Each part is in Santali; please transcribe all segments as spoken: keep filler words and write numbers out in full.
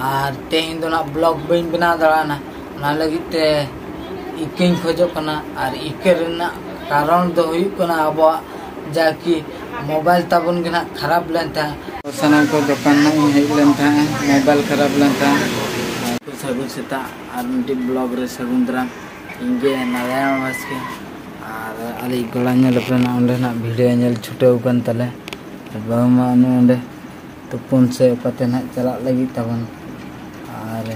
ᱟᱨ ᱛᱮᱦᱮᱧ ᱫᱚ ᱱᱟᱜ ᱵᱞᱚᱜ ᱵᱟᱹᱧ ᱵᱮᱱᱟᱣ ᱫᱟᱲᱮᱭᱟᱜᱼᱟ, ᱚᱱᱟ ᱞᱟᱹᱜᱤᱫ ᱛᱮ ᱤᱠᱟᱹᱧ ᱠᱷᱚᱡᱚᱜ ᱠᱟᱱᱟ᱾ ᱟᱨ ᱤᱠᱟᱹ ᱨᱮᱱᱟᱜ ᱠᱟᱨᱚᱱ ᱫᱚ ᱦᱩᱭᱩᱜ ᱠᱟᱱᱟ ᱟᱵᱚᱣᱟᱜ ᱡᱟᱠᱤ ᱢᱳᱵᱟᱭᱤᱞ ᱛᱟᱵᱚᱱ ᱜᱮ ᱱᱟᱜ ᱠᱷᱟᱨᱟᱯ ᱞᱮᱱ ᱛᱟᱦᱮᱸᱫ᱾ ᱥᱟᱱᱟᱢ ᱠᱚ ᱫᱚᱠᱟᱱ ᱱᱟᱜ ᱤᱧ ᱦᱮᱡ ᱞᱮᱱ ᱛᱟᱦᱮᱸᱫ, ᱢᱳᱵᱟᱭᱤᱞ ᱠᱷᱟᱨᱟᱯ ᱞᱮᱱ ᱛᱟᱦᱮᱸᱫ᱾ ᱥᱟᱹᱜᱩᱱ ᱥᱮᱛᱟᱜ ᱟᱨ ᱢᱤᱫᱴᱤᱡ ᱵᱞᱚᱜ ᱨᱮ ᱥᱟᱹᱜᱩᱱ ᱫᱟᱨᱟᱢ᱾ ᱤᱧ ᱜᱮ ᱱᱟᱨᱟᱭᱚᱱ ᱵᱟᱥᱠᱮ᱾ ᱟᱨ ᱟᱞᱮ ᱜᱚᱲᱟ ᱧᱮᱞ ᱯᱮ ᱱᱟᱜ, ᱚᱸᱰᱮ ᱱᱟᱜ ᱵᱷᱤᱲ ᱧᱮᱞ ᱪᱷᱩᱴᱟᱹᱣ ᱠᱟᱱ ᱛᱟᱞᱮ᱾ ᱟᱨ ᱵᱟᱹᱦᱩ ᱢᱟ ᱚᱱᱮ ᱚᱸᱰᱮ ᱛᱩᱯᱩᱱ ᱥᱮ ᱚᱠᱟᱛᱮ ᱱᱟᱜ ᱪᱟᱞᱟᱜ ᱞᱟᱹᱜᱤᱫ ᱛᱟᱵᱚᱱ᱾ ᱟᱨ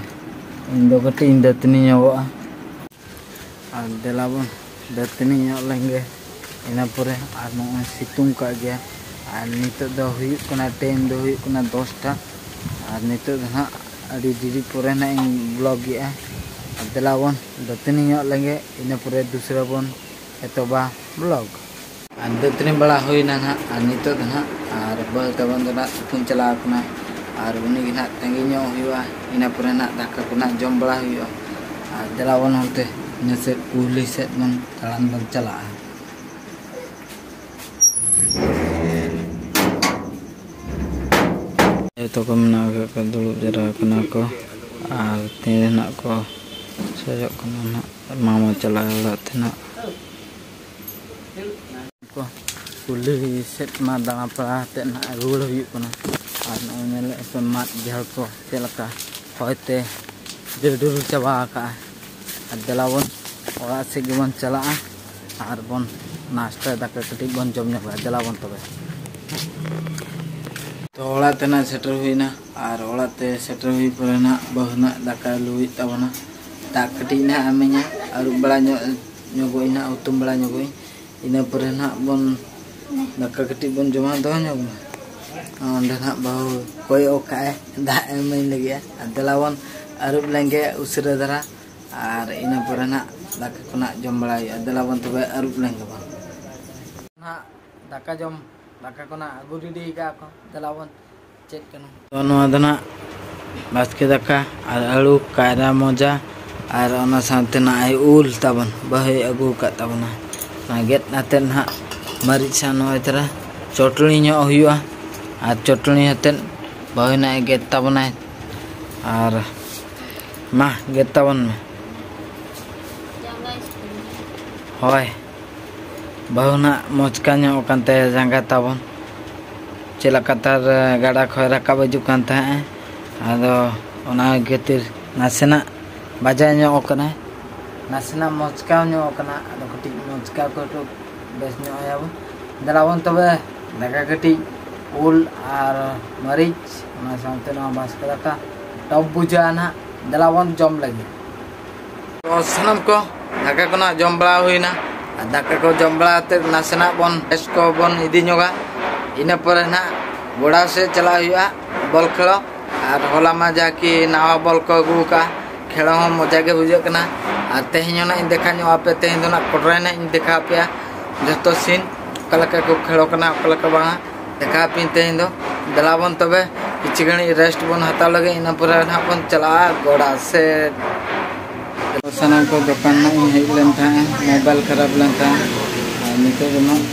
ᱤᱧ ᱫᱚ ᱠᱟᱹᱴᱤᱡ ᱤᱧ ᱫᱟᱹᱛᱟᱹᱱᱤ ᱧᱚᱜᱚᱜᱼᱟ᱾ ᱟᱨ ᱫᱮᱞᱟ ᱵᱚᱱ ᱫᱟᱹᱛᱟᱹᱱᱤ ᱧᱚᱜ ᱞᱮᱱ ᱜᱮ᱾ ᱤᱱᱟᱹ ᱯᱚᱨᱮ ᱟᱨ ᱱᱚᱜᱼᱚᱭ ᱥᱤᱛᱩᱝ ᱠᱟᱜ ᱜᱮᱭᱟ᱾ ᱟᱨ ᱱᱤᱛᱚᱜ ᱫᱚ ᱦᱩᱭᱩᱜ ᱠᱟᱱᱟ, ᱴᱟᱭᱤᱢ ᱫᱚ ᱦᱩᱭᱩᱜ ᱠᱟᱱᱟ ᱫᱚᱥᱴᱟ᱾ ᱟᱨ ᱱᱤᱛᱚᱜ ᱫᱚ ᱱᱟᱜ ᱟᱹᱰᱤ ᱰᱮᱨᱤ ᱯᱚᱨᱮ ᱱᱟᱜ ᱤᱧ ᱵᱞᱚᱜ ᱮᱜᱼᱟ᱾ ᱟᱨ ᱫᱮᱞᱟ ᱵᱚᱱ ᱫᱟᱹᱛᱟᱹᱱᱤ ᱧᱚᱜ ᱞᱮᱱ ᱜᱮ, ᱤᱱᱟᱹ ᱯᱚᱨᱮ ᱫᱩᱥᱨᱟ ᱵᱚᱱ ᱮᱛᱚᱦᱚᱵᱟ ᱵᱞᱚᱜ᱾ ᱟᱨ ᱫᱟᱹᱛᱟᱹᱱᱤ ᱵᱟᱲᱟ ᱦᱩᱭᱱᱟ ᱱᱟᱦᱟᱜ, ᱟᱨ ᱱᱤᱛᱚᱜ ᱫᱚ ᱱᱟᱦᱟᱜ ᱟᱨ ᱵᱟᱹᱦᱩ ᱛᱟᱵᱚᱱ ᱫᱚ ᱱᱟᱦᱟᱜ ᱛᱩᱯᱩᱱ ᱪᱟᱞᱟᱣ ᱠᱟᱱᱟ᱾ ᱟᱨ ᱩᱱᱤ ᱜᱮ ᱱᱟᱦᱟᱜ ᱛᱟᱺᱜᱤ ᱧᱚᱜ ᱦᱩᱭᱩᱜᱼᱟ, ᱤᱱᱟᱹ ᱯᱚᱨᱮ ᱱᱟᱦᱟᱜ ᱫᱟᱠᱟ ᱠᱚ ᱱᱟᱦᱟᱜ ᱡᱚᱢ ᱵᱟᱲᱟ ᱦᱩᱭᱩᱜᱼᱟ᱾ ᱟᱨ ᱫᱮᱞᱟ ᱵᱚᱱ ᱚᱱᱛᱮ ᱤᱱᱟᱹ ᱥᱮᱫ ᱠᱩᱞᱦᱤ ᱥᱮᱫ ᱵᱚᱱ ᱫᱟᱬᱟᱱ ᱵᱚᱱ ᱪᱟᱞᱟᱜᱼᱟ᱾ ᱡᱚᱛᱚ ᱠᱚ ᱢᱮᱱᱟᱜ ᱟᱠᱟᱫ ᱠᱚᱣᱟ, ᱫᱩᱲᱩᱵ ᱡᱟᱣᱨᱟ ᱟᱠᱟᱱᱟ ᱠᱚ᱾ ᱟᱨ ᱛᱤᱱ ᱨᱮ ᱱᱟᱜ ᱠᱚ ᱥᱚᱡᱚᱜ ᱠᱟᱱᱟ ᱱᱟᱜ, ᱢᱟᱢᱟ ᱪᱟᱞᱟᱣ ᱚᱲᱟᱜ ᱛᱮ ᱱᱟᱜ᱾ ᱠᱚ ᱠᱩᱞᱦᱤ ᱥᱮᱫ ᱢᱟ ᱫᱟᱬᱟ ᱯᱟᱲᱟ ᱠᱟᱛᱮᱫ ᱱᱟᱜ ᱨᱩᱣᱟᱹᱲ ᱦᱩᱭᱩᱜ ᱠᱟᱱᱟ᱾ ᱟᱨ ᱱᱚᱜᱼᱚᱭ ᱧᱮᱞᱮᱫ ᱯᱮ ᱢᱟᱫ ᱡᱷᱟᱲ ᱠᱚ ᱪᱮᱫ ᱞᱮᱠᱟ ᱦᱚᱭ ᱛᱮ ᱰᱟᱹᱰᱩᱨ ᱪᱟᱵᱟ ᱟᱠᱟᱜᱼᱟ᱾ ᱟᱨ ᱫᱮᱞᱟ ᱵᱚᱱ ᱚᱲᱟᱜ ᱥᱮᱫ ᱜᱮᱵᱚᱱ ᱪᱟᱞᱟᱜᱼᱟ᱾ ᱟᱨ ᱵᱚᱱ ᱱᱟᱥᱛᱟ ᱫᱟᱠᱟ ᱠᱟᱹᱴᱤᱡ ᱵᱚᱱ ᱡᱚᱢ ᱧᱚᱜᱟ᱾ ᱫᱮᱞᱟ ᱵᱚᱱ ᱛᱚᱵᱮ᱾ ᱛᱚ ᱚᱲᱟᱜ ᱛᱮ ᱱᱟᱜ ᱥᱮᱴᱮᱨ ᱦᱩᱭᱱᱟ᱾ ᱟᱨ ᱚᱲᱟᱜ ᱛᱮ ᱥᱮᱴᱮᱨ ᱦᱩᱭ ᱯᱚᱨᱮ ᱱᱟᱜ ᱵᱟᱹᱦᱩ ᱱᱟᱜ ᱫᱟᱠᱟ ᱞᱩ ᱦᱩᱭᱩᱜ ᱛᱟᱵᱚᱱᱟ᱾ ᱫᱟᱜ ᱠᱟᱹᱴᱤᱡ ᱱᱟᱜ ᱮᱢᱟᱹᱧᱟ, ᱟᱹᱨᱩᱵ ᱵᱟᱲᱟ ᱧᱚᱜ ᱧᱚᱜᱚᱜ ᱟᱹᱧ ᱱᱟᱜ, ᱦᱩᱛᱩᱢ ᱵᱟᱲᱟ ᱧᱚᱜᱚᱜ ᱟᱹᱧ᱾ ᱤᱱᱟᱹ ᱯᱚᱨᱮ ᱱᱟᱜ ᱵᱚᱱ ᱫᱟᱠᱟ ᱠᱟᱹᱴᱤᱡ ᱵᱚᱱ ᱡᱚᱢᱟ, ᱫᱚᱦᱚ ᱧᱚᱜ ᱢᱟ᱾ ᱚᱸᱰᱮ ᱱᱟᱜ ᱵᱟᱹᱦᱩ ᱠᱚᱭᱚᱜ ᱠᱟᱜᱼᱟᱭ, ᱫᱟᱜ ᱮᱢᱟᱹᱧ ᱞᱟᱹᱜᱤᱫ᱾ ᱟᱨ ᱫᱮᱞᱟ ᱵᱚᱱ ᱟᱹᱨᱩᱵ ᱞᱮᱱᱜᱮ ᱩᱥᱟᱹᱨᱟ ᱫᱷᱟᱨᱟ, ᱟᱨ ᱤᱱᱟᱹ ᱯᱚᱨᱮ ᱱᱟᱜ ᱫᱟᱠᱟ ᱠᱚ ᱱᱟᱜ ᱡᱚᱢ ᱵᱟᱲᱟ ᱦᱩᱭᱩᱜᱼᱟ᱾ ᱫᱮᱞᱟ ᱵᱚᱱ ᱛᱚᱵᱮ ᱟᱹᱨᱩᱵ ᱞᱮᱱ ᱜᱮᱵᱚᱱ᱾ ᱱᱟᱜ ᱫᱟᱠᱟ ᱡᱚᱢ, ᱫᱟᱠᱟ ᱠᱚ ᱱᱟᱜ ᱟᱹᱜᱩ ᱨᱮᱰᱤ ᱟᱠᱟᱫᱼᱟ ᱠᱚ᱾ ᱫᱮᱞᱟ ᱵᱚᱱ ᱪᱮᱫ ᱠᱟᱱᱟ? ᱛᱚ ᱱᱚᱣᱟ ᱫᱚ ᱱᱟᱜ ᱵᱟᱥᱠᱮ ᱫᱟᱠᱟ ᱟᱨ ᱟᱹᱞᱩ, ᱠᱟᱭᱨᱟ, ᱢᱚᱡᱟ ᱟᱨ ᱚᱱᱟ ᱥᱟᱶᱛᱮ ᱱᱟᱜ ᱩᱞ ᱛᱟᱵᱚᱱ, ᱵᱟᱹᱦᱩᱭ ᱟᱹᱜᱩ ᱟᱠᱟᱫ ᱛᱟᱵᱚᱱᱟ᱾ ᱚᱱᱟ ᱜᱮᱫ ᱟᱛᱮᱫ ᱱᱟᱜ ᱢᱟᱹᱨᱤᱪ ᱥᱟᱶ ᱱᱚᱜᱼᱚᱭ ᱛᱟᱨᱟ ᱪᱚᱴᱱᱤ ᱧᱚᱜ ᱦᱩᱭᱩᱜᱼᱟ᱾ ᱟᱨ ᱪᱚᱴᱱᱤ ᱟᱛᱮᱫ ᱵᱟᱹᱦᱩᱭ ᱱᱟᱜ ᱮ ᱜᱮᱫ ᱛᱟᱵᱚᱱᱟᱭ᱾ ᱟᱨ ᱢᱟ ᱜᱮᱫ ᱛᱟᱵᱚᱱ ᱢᱮ᱾ ᱦᱳᱭ, ᱵᱟᱹᱦᱩ ᱱᱟᱜ ᱢᱚᱪᱠᱟ ᱧᱚᱜ ᱟᱠᱟᱱ ᱛᱟᱭᱟ ᱡᱟᱸᱜᱟ ᱛᱟᱵᱚᱱ᱾ ᱪᱮᱫ ᱞᱮᱠᱟ ᱛᱟᱨ ᱜᱟᱰᱟ ᱠᱷᱚᱱ ᱨᱟᱠᱟᱵ ᱦᱤᱡᱩᱜ ᱠᱟᱱ ᱛᱟᱦᱮᱸᱜ, ᱟᱫᱚ ᱚᱱᱟ ᱠᱷᱟᱹᱛᱤᱨ ᱱᱟᱥᱮᱱᱟᱜ ᱵᱟᱡᱟᱣ ᱧᱚᱜ ᱟᱠᱟᱱᱟᱭ, ᱱᱟᱥᱮᱱᱟᱜ ᱢᱚᱪᱠᱟᱣ ᱧᱚᱜ ᱟᱠᱟᱱᱟ᱾ ᱟᱫᱚ ᱠᱟᱹᱴᱤᱡ ᱢᱚᱪᱠᱟᱣ ᱠᱚ ᱮᱠᱴᱩ ᱵᱮᱥ ᱧᱚᱜ ᱟᱭᱟᱵᱚᱱ᱾ ᱫᱮᱞᱟ ᱵᱚᱱ ᱛᱚᱵᱮ ᱫᱟᱠᱟ ᱠᱟᱹᱴᱤᱡ, ᱩᱞ ᱟᱨ ᱢᱟᱹᱨᱤᱪ, ᱚᱱᱟ ᱥᱟᱶᱛᱮ ᱱᱚᱣᱟ ᱵᱟᱥᱠᱮ ᱫᱟᱠᱟ, ᱴᱚᱯ ᱵᱩᱡᱷᱟᱹᱜᱼᱟ ᱱᱟᱦᱟᱜ᱾ ᱫᱮᱞᱟ ᱵᱚᱱ ᱡᱚᱢ ᱞᱟᱹᱜᱤᱫ᱾ ᱛᱚ ᱥᱟᱱᱟᱢ ᱠᱚ, ᱫᱟᱠᱟ ᱠᱚ ᱱᱟᱦᱟᱜ ᱡᱚᱢ ᱵᱟᱲᱟ ᱦᱩᱭᱱᱟ᱾ ᱟᱨ ᱫᱟᱠᱟ ᱠᱚ ᱡᱚᱢ ᱵᱟᱲᱟ ᱠᱟᱛᱮᱫ ᱱᱟᱥᱮᱱᱟᱜ ᱵᱚᱱ ᱨᱮᱥᱴ ᱠᱚᱵᱚᱱ ᱤᱫᱤ ᱧᱚᱜᱟ᱾ ᱤᱱᱟᱹ ᱯᱚᱨᱮ ᱱᱟᱦᱟᱜ ᱜᱚᱰᱟ ᱥᱮᱫ ᱪᱟᱞᱟᱜ ᱦᱩᱭᱩᱜᱼᱟ ᱵᱚᱞ ᱠᱷᱮᱞᱳ᱾ ᱟᱨ ᱦᱚᱞᱟ ᱢᱟ ᱡᱟ ᱠᱤ ᱱᱟᱣᱟ ᱵᱚᱞ ᱠᱚ ᱟᱹᱜᱩ ᱟᱠᱟᱫᱼᱟ, ᱠᱷᱮᱞᱳ ᱦᱚᱸ ᱢᱚᱡᱟ ᱜᱮ ᱵᱩᱡᱷᱟᱹᱜ ᱠᱟᱱᱟ᱾ ᱟᱨ ᱛᱮᱦᱮᱧ ᱦᱚᱸ ᱱᱟᱦᱟᱜ ᱤᱧ ᱫᱮᱠᱷᱟ ᱧᱚᱜ ᱟᱯᱮ, ᱛᱮᱦᱮᱧ ᱫᱚ ᱱᱟᱦᱟᱜ ᱠᱚᱴᱨᱟᱭ ᱱᱟᱦᱟᱜ ᱤᱧ ᱫᱮᱠᱷᱟᱣ ᱟᱯᱮᱭᱟ ᱡᱚᱛᱚ ᱥᱤᱱ, ᱚᱠᱟ ᱞᱮᱠᱟ ᱠᱚ ᱠᱷᱮᱞᱳ ᱠᱟᱱᱟ, ᱚᱠᱟ ᱞᱮᱠᱟ ᱵᱟᱝᱟ, ᱫᱮᱠᱷᱟᱣ ᱟᱯᱮᱭᱟᱹᱧ ᱛᱮᱦᱮᱧ ᱫᱚ᱾ ᱫᱮᱞᱟ ᱵᱚᱱ ᱛᱚᱵᱮ ᱠᱤᱪᱷᱩ ᱜᱷᱟᱹᱲᱤᱡ ᱨᱮᱥᱴ ᱵᱚᱱ ᱦᱟᱛᱟᱣ ᱞᱮᱜᱮ, ᱤᱱᱟᱹ ᱯᱚᱨᱮ ᱱᱟᱦᱟᱜ ᱵᱚᱱ ᱪᱟᱞᱟᱜᱼᱟ ᱜᱚᱰᱟ ᱥᱮᱫ᱾ ᱥᱟᱱᱟᱢ ᱠᱚ ᱫᱚᱠᱟᱱ ᱱᱟᱦᱟᱜ ᱤᱧ ᱦᱮᱡ ᱞᱮᱱ ᱛᱟᱦᱮᱸᱫ, ᱢᱳᱵᱟᱭᱤᱞ ᱠᱷᱟᱨᱟᱯ ᱞᱮᱱ ᱛᱟᱦᱮᱸᱫ, ᱟᱨ ᱱᱤᱛᱚᱜ ᱫᱚ ᱱᱟᱦᱟᱜ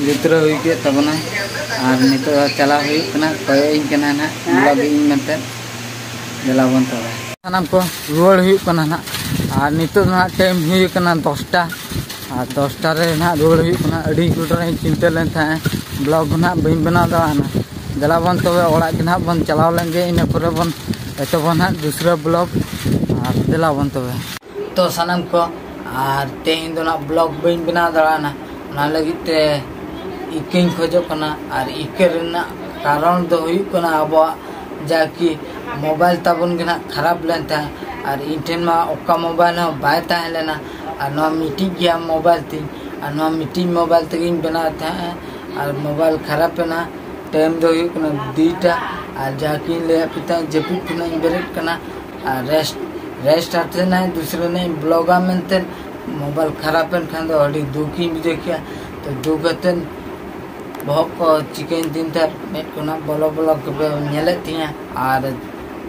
ᱡᱩᱛᱨᱟᱹᱣ ᱦᱩᱭ ᱠᱮᱫ ᱛᱟᱵᱚᱱᱟ᱾ ᱟᱨ ᱱᱤᱛᱚᱜ ᱫᱚ ᱪᱟᱞᱟᱣ ᱦᱩᱭᱩᱜ ᱠᱟᱱᱟ, ᱠᱚᱭᱚᱜ ᱤᱧ ᱠᱟᱱᱟ ᱱᱟᱦᱟᱜ, ᱵᱞᱚᱜ ᱤᱧ ᱢᱮᱱᱛᱮ᱾ ᱫᱮᱞᱟ ᱵᱚᱱ ᱛᱚᱵᱮ᱾ ᱥᱟᱱᱟᱢ ᱠᱚ ᱨᱩᱣᱟᱹᱲ ᱦᱩᱭᱩᱜ ᱠᱟᱱᱟ ᱱᱟᱦᱟᱜ᱾ ᱟᱨ ᱱᱤᱛᱚᱜ ᱫᱚ ᱱᱟᱦᱟᱜ ᱴᱟᱭᱤᱢ ᱦᱩᱭ ᱠᱟᱱᱟ ᱫᱚᱥᱴᱟ᱾ ᱟᱨ ᱫᱚᱥᱴᱟ ᱨᱮ ᱱᱟᱦᱟᱜ ᱨᱩᱣᱟᱹᱲ ᱦᱩᱭᱩᱜ ᱠᱟᱱᱟ᱾ ᱟᱹᱰᱤ ᱡᱳᱨ ᱤᱧ ᱪᱤᱱᱛᱟᱹ ᱞᱮᱱ ᱛᱟᱦᱮᱸᱫ, ᱵᱞᱚᱜ ᱱᱟᱦᱟᱜ ᱵᱟᱹᱧ ᱵᱮᱱᱟᱣ ᱫᱟᱲᱮᱭᱟᱜᱼᱟ᱾ ᱫᱮᱞᱟ ᱵᱚᱱ ᱛᱚᱵᱮ ᱚᱲᱟᱜ ᱜᱮ ᱱᱟᱦᱟᱜ ᱵᱚᱱ ᱪᱟᱞᱟᱣ ᱞᱮᱱ ᱜᱮ, ᱤᱱᱟᱹ ᱯᱚᱨᱮ ᱵᱚᱱ ᱮᱛᱚᱦᱚᱵᱟ ᱱᱟᱦᱟᱜ ᱫᱩᱥᱨᱟᱹ ᱵᱞᱚᱜ᱾ ᱟᱨ ᱫᱮᱞᱟ ᱵᱚᱱ ᱛᱚᱵᱮ᱾ ᱛᱚ ᱥᱟᱱᱟᱢ ᱠᱚ, ᱟᱨ ᱛᱮᱦᱮᱧ ᱫᱚ ᱱᱟᱦᱟᱜ ᱵᱞᱚᱜ ᱵᱟᱹᱧ ᱵᱮᱱᱟᱣ ᱫᱟᱲᱮᱭᱟᱜᱼᱟ, ᱚᱱᱟ ᱞᱟᱹᱜᱤᱫ ᱛᱮ ᱤᱠᱟᱹᱧ ᱠᱷᱚᱡᱚᱜ ᱠᱟᱱᱟ᱾ ᱟᱨ ᱤᱠᱟᱹ ᱨᱮᱱᱟᱜ ᱠᱟᱨᱚᱱ ᱫᱚ ᱦᱩᱭᱩᱜ ᱠᱟᱱᱟ ᱟᱵᱚᱣᱟᱜ ᱡᱟ ᱠᱤ ᱢᱳᱵᱟᱭᱤᱞ ᱛᱟᱵᱚᱱ ᱜᱮ ᱱᱟᱦᱟᱜ ᱠᱷᱟᱨᱟᱯ ᱞᱮᱱ ᱛᱟᱦᱮᱸᱫ, ᱟᱨ ᱤᱧ ᱴᱷᱮᱱ ᱢᱟ ᱚᱠᱟ ᱢᱳᱵᱟᱭᱤᱞ ᱦᱚᱸ ᱵᱟᱭ ᱛᱟᱦᱮᱸ ᱞᱮᱱᱟ᱾ ᱟᱨ ᱱᱚᱣᱟ ᱢᱤᱫᱴᱤᱡ ᱜᱮᱭᱟ ᱢᱳᱵᱟᱭᱤᱞ ᱛᱤᱧ, ᱟᱨ ᱱᱚᱣᱟ ᱢᱤᱫᱴᱤᱡ ᱢᱳᱵᱟᱭᱤᱞ ᱛᱮᱜᱮᱧ ᱵᱮᱱᱟᱣᱮᱫ ᱛᱟᱦᱮᱸᱫ᱾ ᱟᱨ ᱢᱳᱵᱟᱭᱤᱞ ᱠᱷᱟᱨᱟᱯ ᱮᱱᱟ᱾ ᱴᱟᱭᱤᱢ ᱫᱚ ᱦᱩᱭᱩᱜ ᱠᱟᱱᱟ ᱫᱩᱭᱴᱟ᱾ ᱟᱨ ᱡᱟ ᱠᱤᱧ ᱞᱟᱹᱭᱟᱫ ᱯᱮ ᱛᱟᱦᱮᱸᱫ, ᱡᱟᱹᱯᱤᱫ ᱠᱷᱚᱱᱟᱜ ᱤᱧ ᱵᱮᱨᱮᱫ ᱠᱟᱱᱟ᱾ ᱟᱨ ᱨᱮᱥᱴ, ᱨᱮᱥᱴ ᱟᱛᱮ ᱱᱟᱜ ᱫᱩᱥᱨᱟᱹ ᱱᱟᱜ ᱤᱧ ᱵᱞᱚᱜᱟ ᱢᱮᱱᱛᱮ ᱢᱳᱵᱟᱭᱤᱞ ᱠᱷᱟᱨᱟᱯ ᱮᱱ ᱠᱷᱟᱱ ᱫᱚ ᱟᱹᱰᱤ ᱫᱩᱠ ᱤᱧ ᱵᱩᱡᱷᱟᱹᱣ ᱠᱮᱜᱼᱟ᱾ ᱛᱚ ᱫᱩᱠ ᱟᱛᱮᱫ ᱵᱚᱦᱚᱜ ᱠᱚ ᱪᱤᱠᱟᱹᱧ ᱫᱤᱱ ᱛᱟᱦᱮᱸᱫ, ᱢᱮᱫ ᱠᱷᱚᱱᱟᱜ ᱵᱚᱞᱚ ᱵᱚᱞᱚ ᱜᱮᱯᱮ ᱧᱮᱞᱮᱫ ᱛᱤᱧᱟᱹ᱾ ᱟᱨ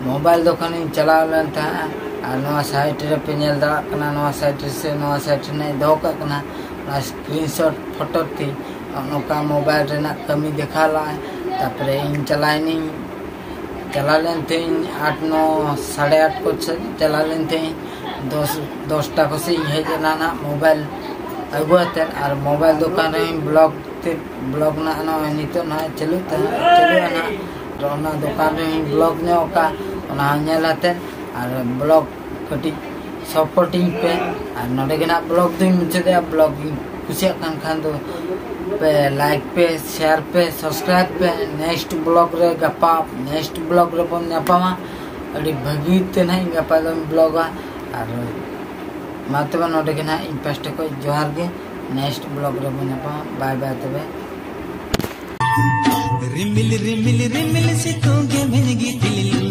ᱢᱳᱵᱟᱭᱤᱞ ᱫᱚᱠᱟᱱᱤᱧ ᱪᱟᱞᱟᱣ ᱞᱮᱱ ᱛᱟᱦᱮᱸᱫ, ᱟᱨ ᱱᱚᱣᱟ ᱥᱟᱭᱤᱰ ᱨᱮᱯᱮ ᱧᱮᱞ ᱫᱟᱲᱮᱭᱟᱜ ᱠᱟᱱᱟ, ᱱᱚᱣᱟ ᱥᱟᱭᱤᱰ ᱨᱮ ᱥᱮ ᱱᱚᱣᱟ ᱥᱟᱭᱤᱰ ᱨᱮᱱᱟᱜ ᱤᱧ ᱫᱚᱦᱚ ᱠᱟᱜ ᱠᱟᱱᱟ, ᱚᱱᱟ ᱥᱠᱨᱤᱱ ᱥᱚᱴ ᱯᱷᱳᱴᱳ ᱛᱤᱧ᱾ ᱱᱚᱜᱼᱚ ᱱᱚᱝᱠᱟ ᱢᱳᱵᱟᱭᱤᱞ ᱨᱮᱱᱟᱜ ᱠᱟᱹᱢᱤ ᱫᱮᱠᱷᱟᱣ ᱞᱟᱜᱼᱟᱭ᱾ ᱛᱟᱨᱯᱚᱨᱮ ᱤᱧ ᱪᱟᱞᱟᱣᱮᱱᱟᱹᱧ ᱪᱟᱞᱟᱣ ᱞᱮᱱ ᱛᱟᱦᱮᱸᱧ ᱟᱴ ᱱᱚ ᱥᱟᱲᱮ ᱟᱴ ᱠᱚ ᱥᱮᱫ ᱪᱟᱞᱟᱣ ᱞᱮᱱ ᱛᱟᱦᱮᱸᱧ᱾ ᱫᱚᱥ ᱫᱚᱥᱴᱟ ᱠᱚ ᱥᱮᱫ ᱤᱧ ᱦᱮᱡ ᱮᱱᱟ ᱱᱟᱦᱟᱜ ᱢᱳᱵᱟᱭᱤᱞ ᱟᱹᱜᱩ ᱟᱛᱮᱫ᱾ ᱟᱨ ᱢᱳᱵᱟᱭᱤᱞ ᱫᱚᱠᱟᱱ ᱨᱮᱦᱚᱸ ᱵᱞᱚᱠ ᱛᱮ ᱵᱞᱚᱠ ᱱᱟᱦᱟᱜ ᱱᱚᱜᱼᱚᱭ ᱱᱤᱛᱚᱜ ᱱᱟᱦᱟᱜ ᱪᱟᱹᱞᱩᱜ ᱛᱟᱦᱮᱸ ᱪᱟᱹᱞᱩᱜᱼᱟ ᱱᱟᱦᱟᱜ᱾ ᱟᱨ ᱚᱱᱟ ᱫᱚᱠᱟᱱ ᱨᱮᱦᱚᱸᱧ ᱵᱞᱚᱠ ᱧᱚᱜ ᱟᱠᱟᱫ, ᱚᱱᱟ ᱦᱚᱸ ᱧᱮᱞ ᱟᱛᱮᱫ ᱟᱨ ᱵᱞᱚᱠ ᱠᱟᱹᱴᱤᱡ ᱥᱟᱯᱳᱨᱴᱤᱧ ᱯᱮ᱾ ᱟᱨ ᱱᱚᱰᱮ ᱜᱮ ᱱᱟᱦᱟᱜ ᱵᱞᱚᱜ ᱫᱚᱧ ᱢᱩᱪᱟᱹᱫᱮᱜᱼᱟ᱾ ᱵᱞᱚᱜ ᱠᱩᱥᱤᱭᱟᱜ ᱠᱟᱱ ᱠᱷᱟᱱ ᱫᱚ ᱯᱮ ᱞᱟᱭᱤᱠ ᱯᱮ, ᱥᱮᱭᱟᱨ ᱯᱮ, ᱥᱟᱵᱥᱠᱨᱟᱭᱤᱵ ᱯᱮ᱾ ᱱᱮᱠᱥᱴ ᱵᱞᱚᱜ ᱨᱮ ᱜᱟᱯᱟ ᱱᱮᱠᱥᱴ ᱵᱞᱚᱜ ᱨᱮᱵᱚᱱ ᱧᱟᱯᱟᱢᱟ᱾ ᱟᱹᱰᱤ ᱵᱷᱟᱹᱜᱤ ᱛᱮ ᱱᱟᱦᱟᱜ ᱤᱧ ᱜᱟᱯᱟ ᱫᱚᱧ ᱵᱞᱚᱜᱟ᱾ ᱟᱨ ᱢᱟ ᱛᱚᱵᱮ ᱱᱚᱰᱮ ᱜᱮ ᱱᱟᱦᱟᱜ ᱤᱧ ᱯᱟᱥᱴᱟ ᱠᱷᱚᱱ ᱡᱚᱦᱟᱨ ᱜᱮ᱾ ᱱᱮᱠᱥᱴ ᱵᱞᱚᱜ ᱨᱮᱵᱚᱱ ᱧᱟᱯᱟᱢᱟ᱾ ᱵᱟᱭ ᱵᱟᱭ ᱛᱚᱵᱮ᱾ ᱨᱤᱢᱤᱞ ᱨᱤᱢᱤᱞ ᱨᱤᱢᱤᱞ ᱥᱤᱛᱩᱝ ᱜᱮ ᱢᱮᱱ ᱜᱮ ᱛᱤᱞᱤᱞ